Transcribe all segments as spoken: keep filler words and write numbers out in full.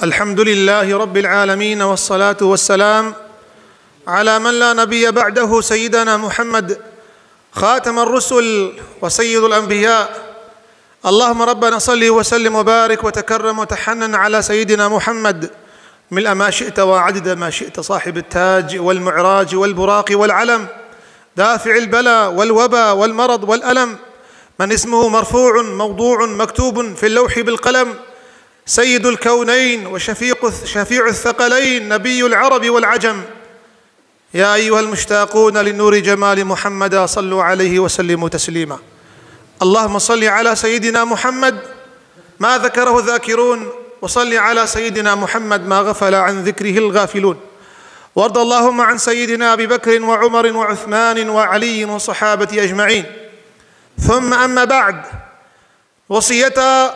الحمد لله رب العالمين، والصلاة والسلام على من لا نبي بعده، سيدنا محمد خاتم الرسل وسيد الأنبياء. اللهم ربنا صل وسلم وبارك وتكرم وتحنن على سيدنا محمد ملء ما شئت وعدد ما شئت، صاحب التاج والمعراج والبراق والعلم، دافع البلاء والوبا والمرض والألم، من اسمه مرفوع موضوع مكتوب في اللوح بالقلم، سيد الكونين وشفيق، شفيع الثقلين، نبي العرب والعجم. يا أيها المشتاقون لنور جمال محمد، صلوا عليه وسلموا تسليما. اللهم صل على سيدنا محمد ما ذكره الذاكرون، وصل على سيدنا محمد ما غفل عن ذكره الغافلون. وارض اللهم عن سيدنا أبي بكر وعمر وعثمان وعلي والصحابة أجمعين. ثم أما بعد. Wesiyeta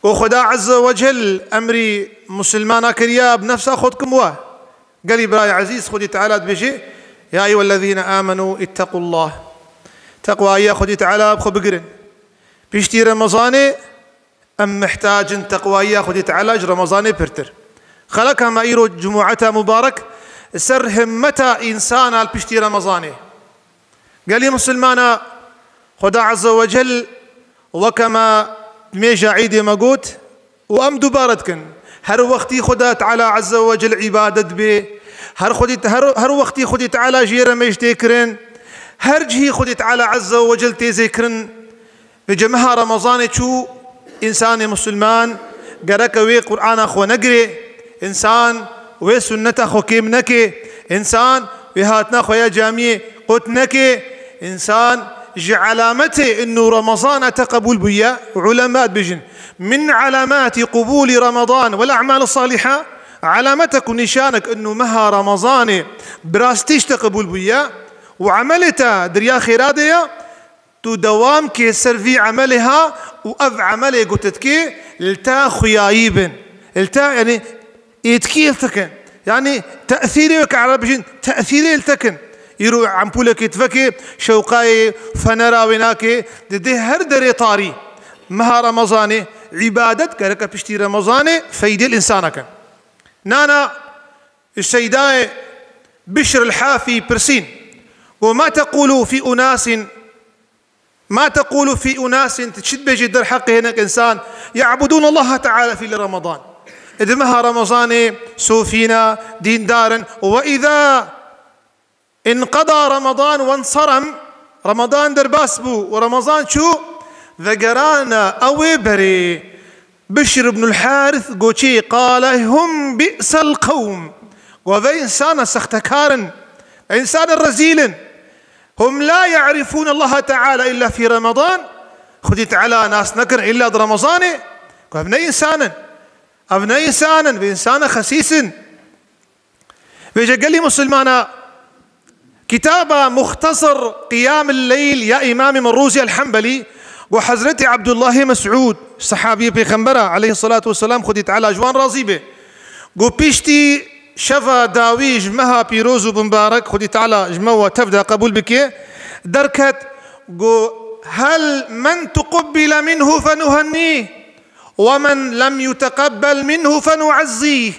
ku Xuda Azze ve Cel emrî Musulmana kiriya, bi nefsa xwe dikim we. Gelî birayê ezîz, Xwedî Teala dibêje: "Ya eyyuhellezîne âmenû ittekullâh." Teqwayî ya Xwedî Teala bi xwe bigirin. Piştî Remezanê em mihtac in teqwayî ya Xwedî Teala ji Remezanê pirtir. Xeleka me îro cumueta mubarek ser himmeta însana li piştî Remezanê. Gelî Musulmana, Xuda Azze ve Cel weke me mêja Îdê me got û em dubare dikin. Her wextî Xuda Teala Azze ve Cel îbadet bê, her xwedî, her, her wextî Xwedî Teala jê re mêj tê kirin, her cihî Xwedî Teala Azze ve Cel tê zêkirin. Vêce meha Remezanê çû, însanê Musulman gereke wê Qur'ana xwe negirê, însan wê sunneta xwe kêm neke, însan wê hatina xwe ya camiyê qut neke, însan ji alametê inu Remezana te qebûl bûye. Ulema dibêjin: "Min alamati qubûlî Remezan wel a'mal saliha", alametek û nîşanek inu meha Remezanê bi rastî ji te qebûl bûye û emelê te di riya xêra de ye, tu dewam kê ser vî emelê ha û ev emelê ku tu dikê li te xuyayî bin. Li te, yanî, êtkî li te kin. Yanî, tesîrê weke Ereb bijin, tesîrê li te kin. Îro empûlekê tivekê, şewqayê fenera wê nakê, didê her derê tarî. Meha Remezanê, îbadet gereke piştî Remezanê feydê li însana kin. Nana Seydayê Bişr el-Hafî pirsîn: "Ve ma teqûlu fî unasîn" Ma teqûlu fî unasîn, tu çi dibêjî derheqê hinek însan, ya'budûn Allaha Teala fî Ramadan. Di meha Ramazanê sofî ne, dîndar in. Ve îza inqeda Ramadan wenserem, Ramadan derbas bû û Ramazan çû, vegerane ew ê berê. Bişr ibnul Harith goçê, qale: "Hum bi'sel qewm." Go: "Vê însana sextekar in, vê însana rezîl in. Hum la ya'rifûn Allaha Teala illa fî Ramadan." Xwedî Teala nas nekirin illa di Ramazanê. Go: "Ev ne însan in. Ev ne însan in, vê însana xesîs in." Vêce gelî Musulmana, kitaba Muxtasar Qiyam el-Leyl ya Îmamê Merûzî el-Hembelî, go Hezretî Abdullahê Mesûd, sehabiyê Pêxembera aleyhissalatu vesselam, Xwedî Teala ji wan razî be, go piştî şeva dawî ji meha pîroz û bimbarek, Xwedî Teala ji me we tev de qebûl bike, derket, go: "Hel men tuqubbile minhu fenuhennîh." "Wemen lem yuteqebbel minhu fenu'ezzîh."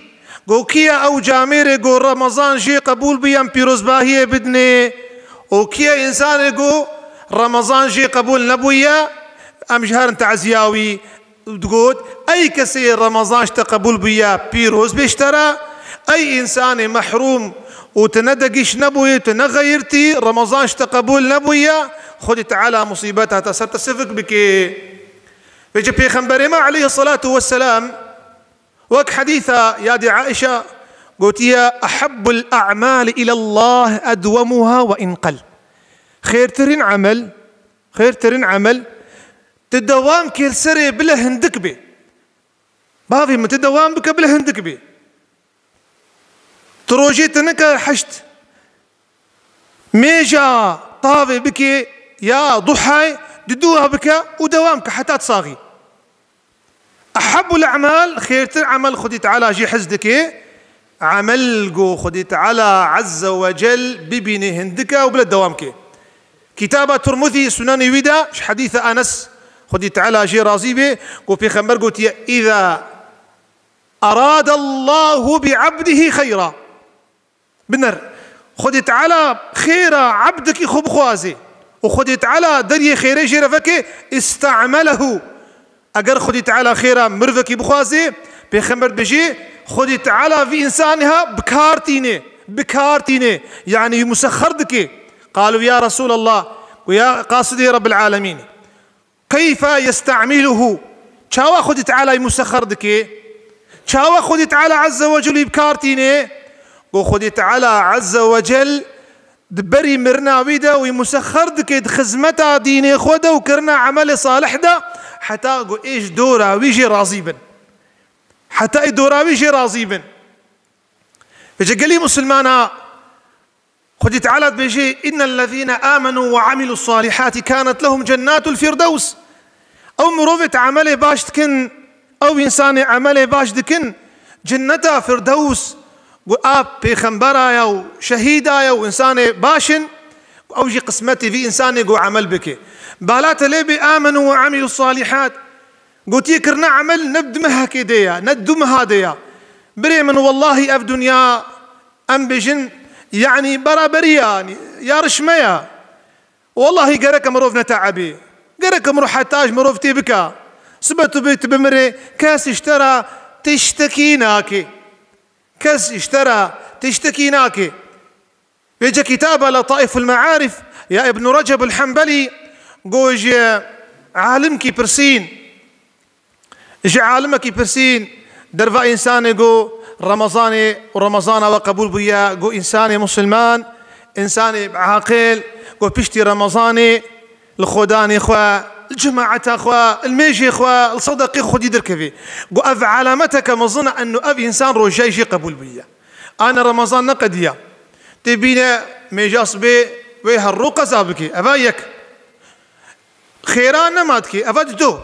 Go: "Kiya ew camêrê go Remezan jê qebûl bûye, em pîrozbahiyê bidinê. Û kiya însanê go Remezan jê qebûl nebûye, em ji herin teziya wî." Digot: "Ey kesê Remezan ji te qebûl bûye, pîroz bê ji te re. Ey însanê mehrûm û tu ne degîş nebûyî, tu ne xeyirtî, Remezan ji te qebûl nebûye, Xwedî Teala musîbeta te ser te sivik bike." Vêce Pêxemberê me aleyhissalatu vesselam wek hedîsa yadê Aişa gotiye: "Ehabbul a'mali ilallah edwemuha ve in qal." Xêrtirîn emel, xêrtirîn emel, tu dewam kê li serê bile hindik bê. Bavê min, tu dewam bike bile hindik bê. Tu rojê te neke heşt. Mêja tavê bike ya duhay, di duha bike û dewam ke heta tu saxî. Ehabbul a'mal, xêrtir emel Xwedî Teala jî hez dike, emel go Xwedî Teala Azze ve Cel bibîne hindike û bile dewam ke. Kitaba Tirmizî, Sunenê wî de ji hedîsa Enes, Xwedî Teala jê razî be, go Pêxember gotiye: "Îza Erade Allahu bi abdihi xeyra. Biner, Xwedê Teala xêra ebdekî xwe bixwaze û Xwedê Teala deriyê xêrê jê re veke, istemelehu. Eger Xwedê Teala xêra mirvekî bixwaze, Pêxember dibêje, Xwedê Teala vî însanê ha bi kar tîne, bi kar tîne, yanî wî musexxer dike. Qalu ya Resûlallah, got ya qasidê Rebbil Alemîn. Keyfe yestemiluhu? Çawa Xwedî Teala wî musexxer dike? Çawa Xwedî Teala Azze ve Celle wî bi kar tîne? Got Xwedî Teala Azze ve Celle di berî mirina wî de wî musexxer dike di xizmeta dînê xwe de û kirina emelê salih de, heta got ê ji dora wî jê razî bin. Heta ê dora wî jê razî bin. Vêce gelî musulmana Xwedî Teala dibêje, "Innellezîne âmenû ve amilus salihâti kânet lehum cennatul firdews." Ew mirovê te emelê baş dikin, ew însanê emelê baş dikin, cenneta Firdews, got a pêxembera ye û şehîda ye û însanê baş in, ew jî qismetê vî însanê got emel bike. Bala te lê bê âmenû ve amilus salihât. Gotiye kirina emel ne bi du mehekê de ye, ne du meha de ye. Birê min, wellahî ev dinya, em bêjin, yanî beraberî ye, yanî yarışma ye. Wellahî gereke mirov neteebê. Gereke mirov heta ji mirov tê bike. Sibe tu bê tu bimirê, kes ji te re tiştekî nake. Kes ji te re tiştekî nake. Vêce kitaba Letaiful Mearif ya Ibn Recebul Hembelî got ji alimkî pirsîn, ji alimekî pirsîn, derva însanê got Remezanê û Remezana we qebûl bûye, got însanê musulman, însanê bi aqil, got piştî Remezanê li xwedanê xwe, li cemaeta xwe, li mêjê xwe, li sedeqê xwedî derkevê. Got ev alameteke mezin e, enno ev însan rojayê jê qebûl bûye. Ana Remezan neqediya. Tê bîne mêja sibê wê her ro qeza bike. Eva yek. Xêra nema dike. Eva dido.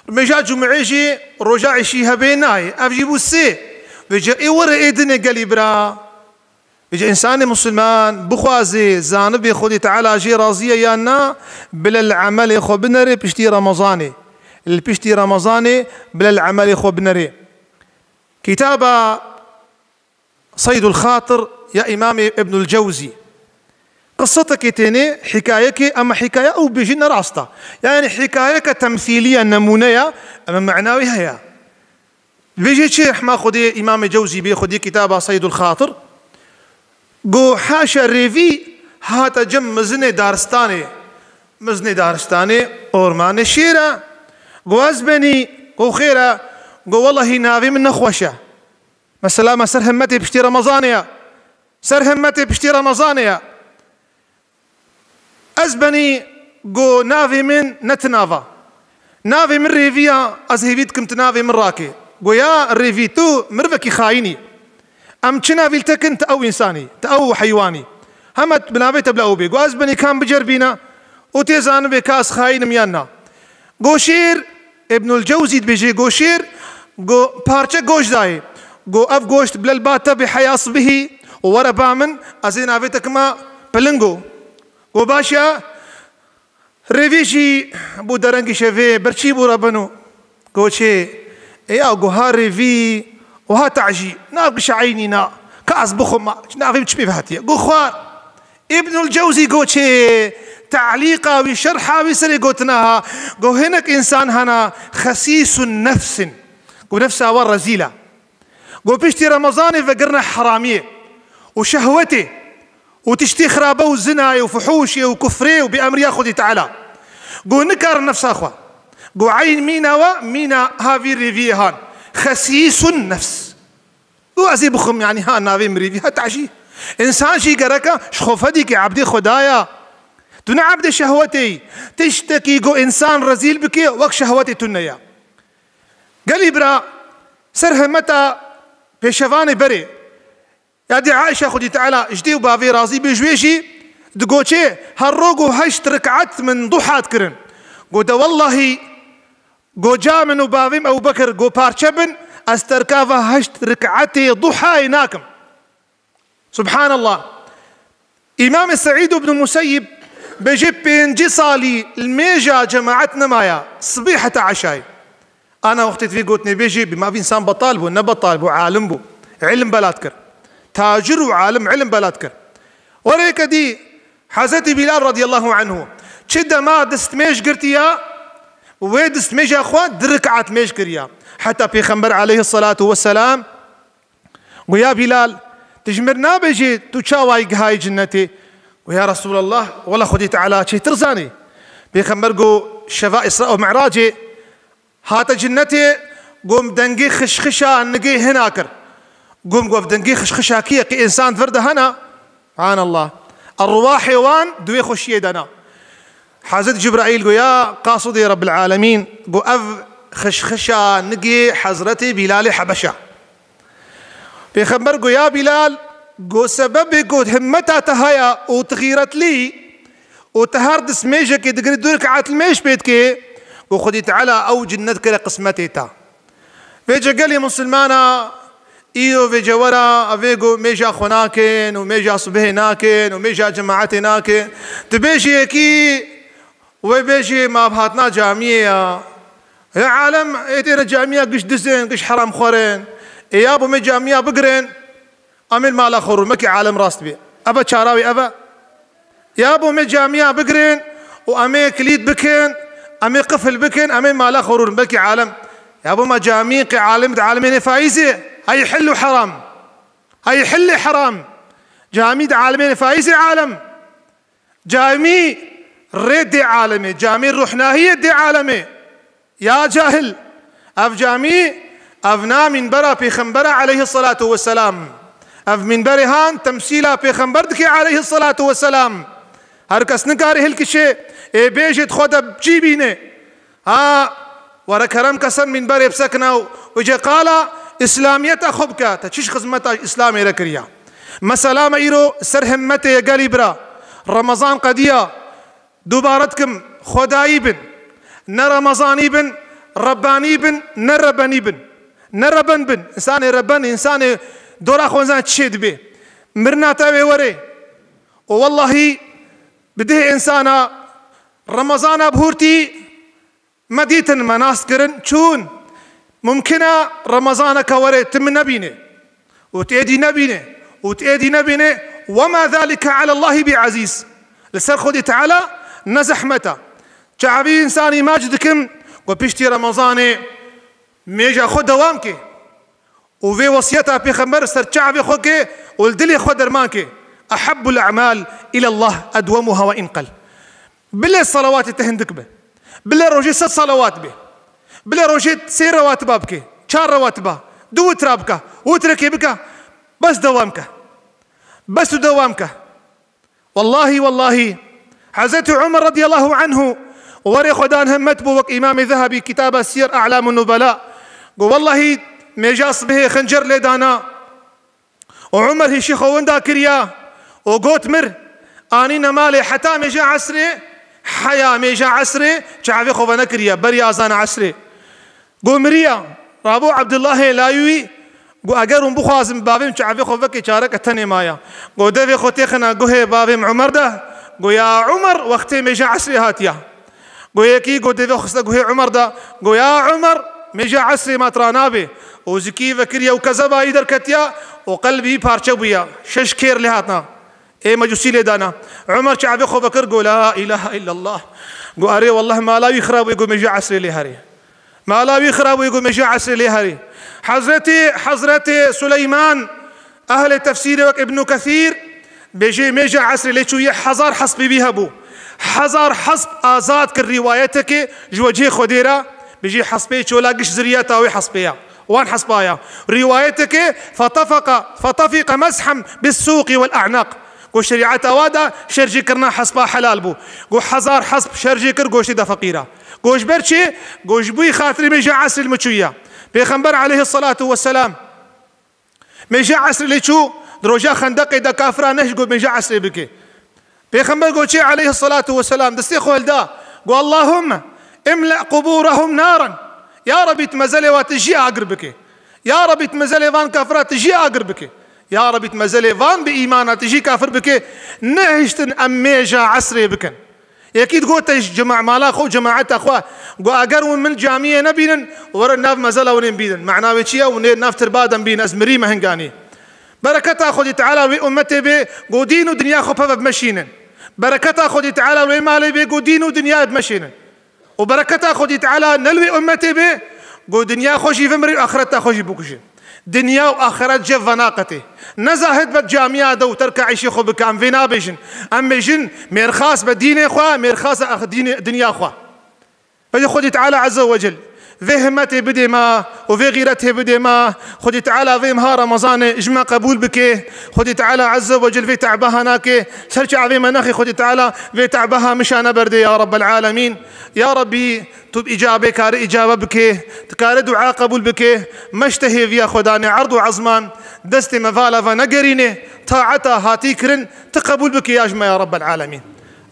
Mêja cumê jî roja îşî hebê nayê. Ev jî bû sê. Vêce ê were ê dinê gelî bira. Vêce însanê musulman bixwaze zanibê Xwedê Teala jê razî ye yan na, bile li emelê xwe binerê piştî Remezanê. Li piştî Remezanê bile li emelê xwe binerê. Kitaba Seydul Xatir ya Îmamê Ibnul Cewzî. Qisetekê tênê, hikayekê, ama hikaye ew bêjî ne rast e. Yani hikayeke temsîlî ye, nemûne ye, ama mena wî heye. Dibêje çi hema Xwedê Îmamê Cewzî bê Xwedê kitaba Seydul Xatir? Go haşa rêvî hate cem mizinê daristanê. Mizinê daristanê ormanê şêr e. Go ez benî, go xêr e, go wellahî navê min nexweş e. Mesela me ser himmetê piştî Remezanê ye. Ser himmetê piştî Remezanê ye. Ez benî go navê min ne ti nava. Navê min Rêvî ya, ez hêvî dikim ti navê min rakê. Go ya Rêvî tu mirvekî xayînî. Em çi navî li te kin ti ew însanî, ti ew heywanî. Heme bi navê te bila ew bê. Go ez benî kam bicerbîna û tê zanibê ka ez xayînim yan na. Go şêr, Îbnul Cewzî dibêje, go şêr, go parçe goşt dayê. Go ev goşt bilel ba te bi heyas bihî û were ba min, ez ê navê te kima pilingo. Go baş e, rêvî jî bû derengî şevê, birçî bû re bino. Go çê, ê ya go ha rêvî û ha tacî, nav gişe eynî na, ka ez bixwim, navê min çi pê ve hatiye. Go xwar. Îbnul Cewzî go çê, te'lîqa wî, şerha wî serê gotina ha, go hinek însan hena xesîsun nefsin. Go nefsa we rezîl e. Go piştî Remezanê vegirine heramiyê û şehwetê û tiştê xirabe û zinayê û fuhûşê û kufrê û bêemriya Xwedî Teala. Go nikarin nefsa xwe. Go eyn mîna we, mîna ha vî rêviyê han. Xesîsun nefs. Û ez ê bixwim, yanî ha navê mirîvî, ha tacî. Însan jî gereka ji xwe fedî ke ebdê Xwedaya. Tu ne ebdê şehwetê yî. Tiştekî ku însan rezîl bike, wek şehwetê tu neye. Gelî bira, ser hemeta pêşevanê berê. Yadî Aîşe Xwedî Teala ji dê û bavê razî bê ji wê jî digoçê, her ro ku heşt rik'et min duha dikirin. Go de wellahî Go ca min û bavê min Ebu Bekir go parçe bin, ez terka va heşt rik'etê duhayê nakim. Subhanallah. Îmamê Seîd ibn Museyyib bêje pêncî salî li mêja cemaet nemaya, sibê heta eşayê. Ana wextê divê gotinê bêjî, bi mavî însan betal bû, ne betal bû, alim bû. Îlim belat kir. Tacir û alim îlim belat kir. Werê ke dî Hezretî Bilal radiyallahu anhu çi dema distmêj girtiya, wê distmêja xwe di rik'at mêj kiriya. Heta Pêxember aleyhissalatu vesselam Go ya Bilal, tu ji mir nabêjî tu çawa yî gihayî cinnetê? Go ya Resûlallah, wela Xwedê Teala çêtir zanî. Pêxember go şeva Îsra û Mi'racê hate cinnetê, go min dengê xişxişa nigê hina kir. Go min go ev dengê xişxişa kî ye, qê însan vir de hena? Subhanallah. Erwahê wan di wê xweşiyê de ne. Hezret Cibraîl go ya Qasûdê Rebbil Alemîn, go ev xişxişa nigê Hezretê Bîlalê Hebeş e. Pêxember go ya Bîlal, go sebebê ku himmeta te heye û tu xîretlî û tu her distmêjekê digirî du rik'at li mêj pê dikê, go Xwedî Teala ew cinnet kire qismetê te. Vêce gelê misilmana îro vêce wera, evê go mêja xwe nakin û mêja sibihê nakin û mêja cemaetê nakin. Tu bêjî yekî, wê bêjî ma bi hatina camiyê ya. Hê alem ê têne camiya giş dizên, giş heramxwerin. Ê ya bo me camiya bigirin, em ê mala xwe rûn. Mekî alem rast bê. Eve çara wê eve. Ya bo me camiya bigirin û em ê kilît bikin, em ê qifil bikin, em ê mala xwe rûn. Belkî alem, ya bo me camî qê alim di alimê ne faîzê. Hey hil û heram. Hey hil û heram. Camî di alimê ne faîzê alem. Camî rê dê alemê, camî ruhnahiyê dê alemê. Ya cahil, ev camî, ev na mînbera Pêxembera aleyhissalatu vesselam. Ev mînberê han temsîla Pêxember dike aleyhissalatu vesselam. Her kes nikare hilkişê, ê bêjê di xwe de cî bîne. Ha, were kerem ke ser mînberê bisekine û, û cê qala îslamiyeta xwe bike. Te çi ji xizmeta Îslamê re kiriya? Mesela me îro ser himmetê ye gelî bira. Remezan qediya. Dubare dikim, xwedayî bin. Ne Remezanî bin, Rebbanî bin, ne Rebenî bin. Ne Reben bin. Însanê Reben, însanê dora xwe nizane çi çê dibe. Mirina te wê were. Û wellahî bi dih însana Remezana bihurtî me dîtin, me nas kirin, çûn. Mumkin e Remezaneke were tu min nebîne. Û tu êdî nebîne. Û tu êdî nebîne. Wema zalike alallahî bi ezîz. Li ser Xwedê Teala ne zehmet e. Çavî însanî maç dikim, ku piştî Remezanê mêja xwe dewam ke. Û vê wesiyeta Pêxember ser çavê xwe ke û li dilê xwe derman ke. Ehabbul a'mal ilallah edwemuha ve inqel. Bile salawatê te hindik be. Bile rojê sed salawat be. Bile rojê sê rewatiba bike. Çar rewatiba. Du witra bike. Witrekê bike. Bes dewam ke. Bes û dewam ke. Wellahî, wellahî, Hezretî Umer radiyallahu anhu werê xwe dan himmet bû, wek Îmamê Zehebî kitaba Siyer A'lamun Nubela. Go, wellahî, mêja sibihê xincer lê dana. Û Umer hişî xwe winda kiriya û got, mir, anîne malê heta mêja esrê, heya mêja esrê çavê xwe venekiriye, beriya azana esrê. Go miriya, rabû Ebdullahê layî wî, go eger hûn bixwazin bavêm çavê xwe veke çareke tenê maya. Go devê xwe têxine guhê bavêm Umer de, go ya Umer, wextê mêja esrê hatiya. Go yekî, go devê xwe xiste guhê Umer de, go ya Umer, mêja esrê ma tira nabe. Û zikî vekiriye û kezeba yî derketiya û qelbî parçe bûye. Şeş kêr lê hatina. Ê mecusî lê dana. Umer çavê xwe vekir, go, la ilahe illallah. Go, erê, wallah, mala wî xirab bûye, go, mêja esrê lê herê. Mala wî xirab bûye, go, mêja esrê lê herê. Hezretê, Hezretê Suleyman, ehlê tefsîrê wek Îbnû Kesîr, bêjê mêja esrê lê çûye, hezar hespê wî hebû. Hezar hesp azad kir rîwayeteke ji wecihê Xwedê re, bêjê hespê çola giş ziriyeta wê hespê ya. Wan hespa ya. Rîwayeteke, fetefeka, fetefika meshem bis sûqî wel a'naq. Go şerîeta wa de şerjêkirina hespa helal bû. Go hezar hesp şerjê kir, goştê de feqîra. Go ji ber çi? Go ji bo xatirê mêja esrê li min çûye. Pêxember aleyhissalatu vesselam mêja esrê lê çû, di roja Xendeqê de kafira nehişt go mêja esrê bike. Pêxember go çi aleyhissalatu vesselam destê xwe hilda, go, Allahumme imle quburahum naran. Ya Rebî, tu mezelê wa tijî agir bike. Ya Rebî, tu mezelê van kafira tijî agir bike. Ya Rebî, tu mezelê van bi îmana tijî kafir bike. Nehiştin em mêja esrê bikin. Yekî digote ji cema-, mala xwe û cemaeta xwe, got, eger hûn min camiyê nebînin, werin nav mezela hûn ê bînin. Mana wê çi ye? Hûn ê nav tirba de bînin, ez mirîme hinganî. Bereketa Xwedî Teala wê ummetê bê, got, dîn û dinya xwe peve bimeşînin. Bereketa Xwedî Teala wê malê bê, got, dîn û dinya bimeşînin. Û bereketa Xwedî Teala ne li wê ummetê bê, got, dinya xwe jî vimirin, axireta xwe jî bikujin. Dinya û axiret cev venaqetê. Ne zahid be camiya de û terka îşê xwe bike, em vê nabêjin. Em bêjin, mêrxas be dînê xwe, mêrxas be ax-, dînê, dinya xwe. Belê Xwedî Teala Azze ve Cel vê himmetê bidê me û vê xîretê bidê me. Xwedî Teala vê meha Remezanê ji me qebûl bike. Xwedî Teala Azze ve Cel vê tebeha nake. Ser çavê me nexê Xwedî Teala vê tebeha mişa neberdê ya Rabbel Alemîn. Ya Rabbî, tu bi îcabê kare îcabe bike, tu kare dua qebûl bike. Me ji te hêviya xwe danê erd û ezman, destê me vala ve negerîne, taeta hatî kirin, tu qebûl bike ya ji me ya Rabbel Alemîn.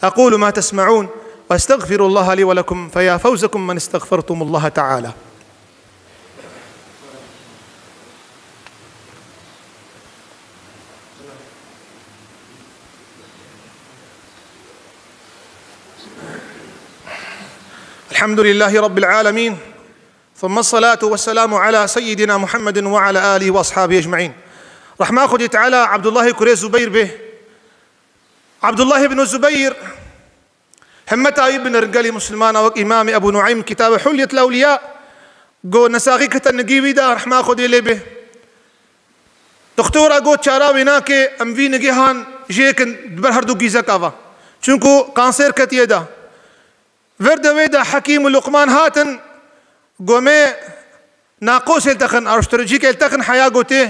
أقول ما تسمعون وأستغفر الله لي ولكم، فيا فوزكم من استغفرتم الله تعالى. الحمد لله رب العالمين، ثم الصلاة والسلام على سيدنا محمد وعلى آله وأصحابه أجمعين. Rehma Xwedî Teala Abdullahê kurê Zubeyr bê. Abdullah ibn Zubeyr, himmeta wî binir gelî Musulmana, wek Îmamê Ebu Nueym kitabê Hulyetul Ewliya, got, nesaxî kete nigî wî de, rehma Xwedê lê bê. Doktora got, çara wê nake, em vî nigehan jêkin, di ber herdu gîzeka ve. Çunku kanser ketiye de. Vir de wê de Hekîm û Luqman hatin, got, me naqosê li texin, araştırıcîkê li texin, heya gotê,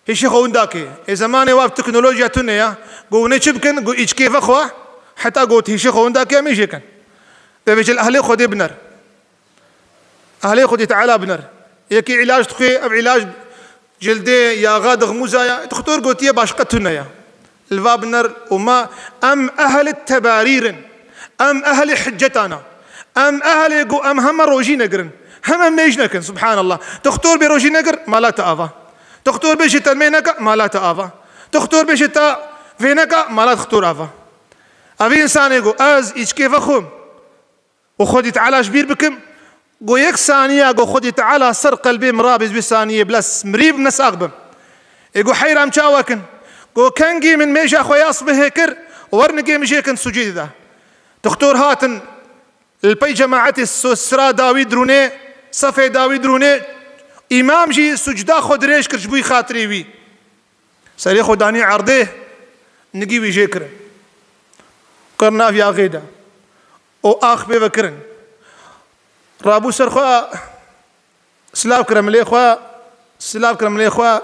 hişê xwe winda ke. Ê zemanê wa teknolojiya tune ya. Got, hûn ê çi bikin? Got, îçkê vexwe, heta got, hişê xwe winda ke, em ê jêkin. Vê vê cil ehlê Xwedê biner. Ehlê Xwedê Teala biner. Yekî îlac dixwe, ev îlac cildê, yaxa, dixmûza ya. Doktor gotiye başqa tune ya. Li va biner û ma em ehlê tebarîr in. Em ehlê hicetana. Em ehlê ku em heme rojî negirin. Hem em mêj nekin. Subhanallah. Doktor bê rojî negir, mala te ava. Doktor bê ji te mê neka, mala te ava. Doktor bê ji te vê neka, mala doktor ava. Evî insanê ku ez îçkê vexwim, û Xwedî Teala ji bîr bikim, got, yek saniya, got, Xwedî Teala ser qelbê min rabî, ez wî saniyê bila s-, mirî bim, ne sax bim. Ê got, heyra em çawa kin? Got, kengî min mêja xwe ya sibihê kir, wer nigê min jê kin sucûdê de. Doktor hatin, li pey cemaetê su-, sira dawî dirûnê, sefê dawî dirûnê, îmam jî sucda xwe dirêj kir ji bo xatirê wî. Serê xwe danî erdê, nigî wî jê kirin. Kir nav yaxê de. Û ax pê ve kirin. Rabû ser xwe, silav kir milê xwe, silav kir milê xwe.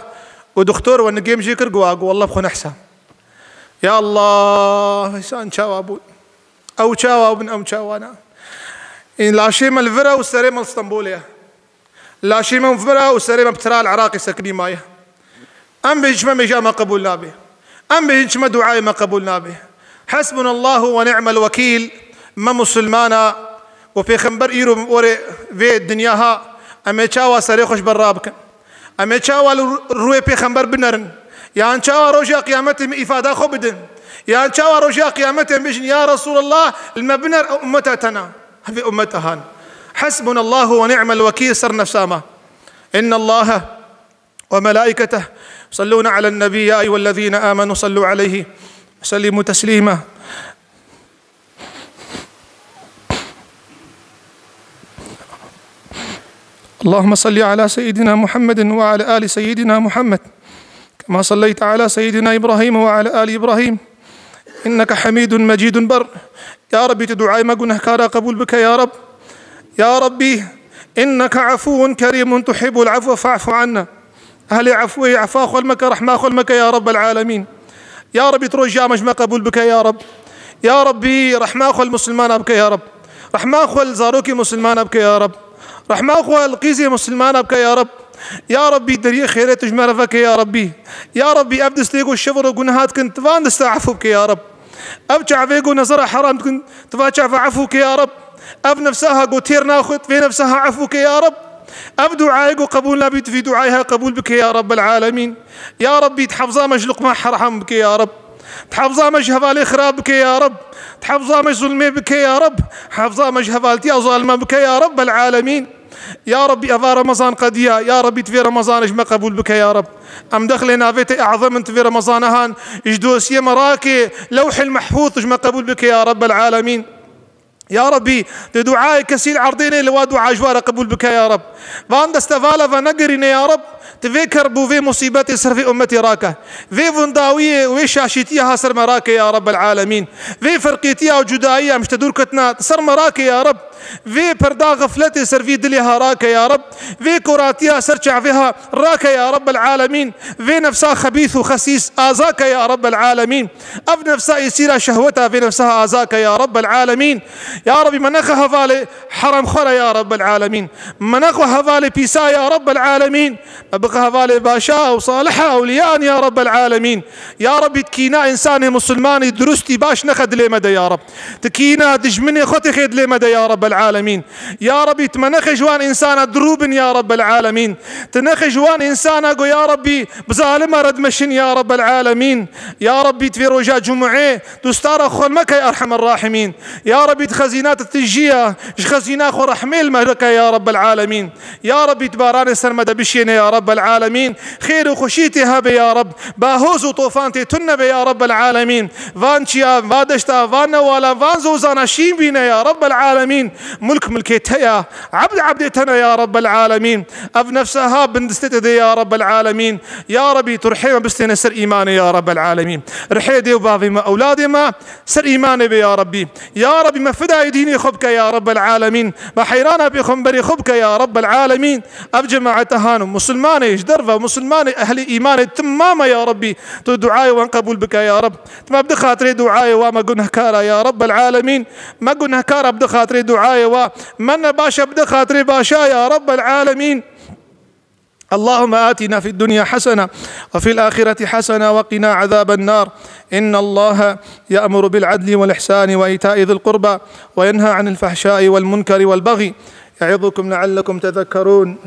Û doktor we nigê min jê kir, got, got, "Wallah bi xwe nehsa." Ya Allah, însan çawa bû? Ew çawa bûn, ew çawa ne? Ên laşê me li vir e û serê me li Stenbolê ye. Laşê me vir e û serê me bi tira li Iraqê sekinî maye. Em bêjin çima mêja me qebûl nabe. Em bêjin çima duayê me qebûl nabe. Hasbunallahu ve ni'mel vekîl. Me musulmana û pêxember îro were vê dinya ha. Em ê çawa serê xwe ji ber rabikin? Em ê çawa li rûyê pêxember binerin? Yan çawa roja qiyametê me îfada xwe bidin? Yan çawa roja qiyametê em bêjin, "Ya Resulallah, li me biner, ew ummeta te ne." Hevê ummeta han. Hasbunallahu ve ni'mel vekîl ser nefsa me. İnnallaha ve melaiketeh yusallûne alen nebî, ya eyyuhellezîne âmenû sallû aleyhi ve sellimû teslîmâ. اللهم صل على سيدنا محمد وعلى آل سيدنا محمد، كما صليت على سيدنا إبراهيم وعلى آل إبراهيم إنك حميد مجيد. Ber, ya Rabbî, tu duayê me gunehkara qebûl bike, ya Rab. Ya Rabbî, inneke efûn kerîmûn tuhibbul afwe fa'fu anna. Ehlê efwê, efa xwe li me ke, rehma xwe li me ke, ya Rabbel alemîn. Ya Rabbî, tu roja me ji me qebûl bike, ya Rab. Ya Rabbî, rehma xwe li musulmana bike, ya Rab. Rehma xwe li zarokê musulmana bike, ya Rab. Rehma xwe li qîzê musulmana bike, ya Rab. Ya Rabbî, deriyê xêrê tu ji me re veke, ya Rabbî. Ya Rabbî, ev destê ku şevir û guneha dikin, tu van desta efû bike, ya Rab. Ev çavê ku nezera heram dikin, tu va çava efû ke, ya Rab. Ev nefsa ha ku têr naxwit, vê nefsa ha efû ke, ya Rab. Ev duayê ku qebûl nabî, tu vî duayê ha qebûl bike, ya Rabbel alemîn. Ya Rabbî, tu hefza me ji luqma heram bike, ya Rab. Tihefza me ji hevalê xirab bike ya Reb. Tihefza me ji zulmê bike ya Reb. Hefza me ji hevaltiya zalime bike ya Rebbel alemîn. Ya Rebbî, eva Remezan qediya, ya Rebbî, tu vê Remezanê ji me qebûl bike ya Reb. Em dexlê navê te ezem in, tu vê Remezana han ji dosiyê me rake, Lewhil Mehfûz, tu ji me qebûl bike ya Rebbel alemîn. Ya Rebbî, tu duayê kesî li erdê nê, li wa dua ji wa re qebûl bike ya Reb. Van destevala venegirîne ya Reb, tu vê kerb û vê musîbetê ser vê ummetê rake. Vê windawiyê û vê şaşîtiya ha ser me rake ya Rebbel alemîn. Vê ferqîtiya û cudayiya em ji te dûr ketine ser me rake ya Reb. Vê perda xefletê ser vî dilê ha rake ya Reb. Vê koratiya ser çavê ha rake ya Rebbel alemîn. Vê nefsa xebîs û xesîs azake ya Rebbel alemîn. Ev nefsa êsîra şehweta vê nefsa ha azake ya Rebbel alemîn. Ya Rebbî, me nexe hevalê heramxwara ya Rebbel alemîn. Me nexe hevalê pîsa ya Rebbel alemîn. Me bixe hevalê başa û saliha ewliyan ya Rebbel alemîn. Ya Rebbî, tu kîna însanê musulmanî durustî baş nexe dilê me de ya Reb. Tu kîna dijminê xwe têxê dilê me de ya Rebbel alemîn. Ya Rebbî, tu me nexe ji wan însana dirû bin ya Rebbel alemîn. Tu nexe ji wan însana go ya Rebbî bi zalima re dimeşin ya Rebbel alemîn. Ya Rebbî, tu vê roja cumûê dustara xwe meke ya Erhemer Rahimîn. Ya Rebbî, tu xezîna te tijî ya, ji xezîna xwe rehmê li me bike ya Rebbel alemîn. Ya Rebbî, tu baranê ser me de bişêne ya Rebbel alemîn. Xêr û xweşî tê hebe ya Reb. Bahoz û tofan tê tune be ya Rebbel alemîn. Van çiya, va deşta, van newala, van zozana şîn bîne ya Rebbel alemîn. Mulk milkê te ya, ebd ebdê te ne ya Rebbel alemîn. Ev nefsa ha bin distê te de ya Rebbel alemîn. Ya Rebbî, tu rihê me bistêne ser îmanê ya Rebbel alemîn. Rihê dê û bavê me, ewladê me, ser îmanê be ya Rebbî. Ya Rebbî, me fidayê dînê xwe bike ya Rebbel alemîn. Me heyrana pêxemberê xwe bike ya Rebbel alemîn. Ev cemaeta han û musulmanê ji derve, musulmanê ehlî îmanê tim mame ya Rebbî. Tu duayê wan qebûl bike ya Reb. Tu me bide xatirê duayê wa, me gunehkara ya Rebbel alemîn. Me gunehkara bide xatirê duayê wa. Me nebaşa bide xatirê başa ya Rebbel alemîn. اللهم آتنا في الدنيا حسنة وفي الآخرة حسنة وقنا عذاب النار. إن الله يأمر بالعدل والإحسان وإيتاء ذي القربى وينهى عن الفحشاء والمنكر والبغي يعظكم لعلكم تذكرون.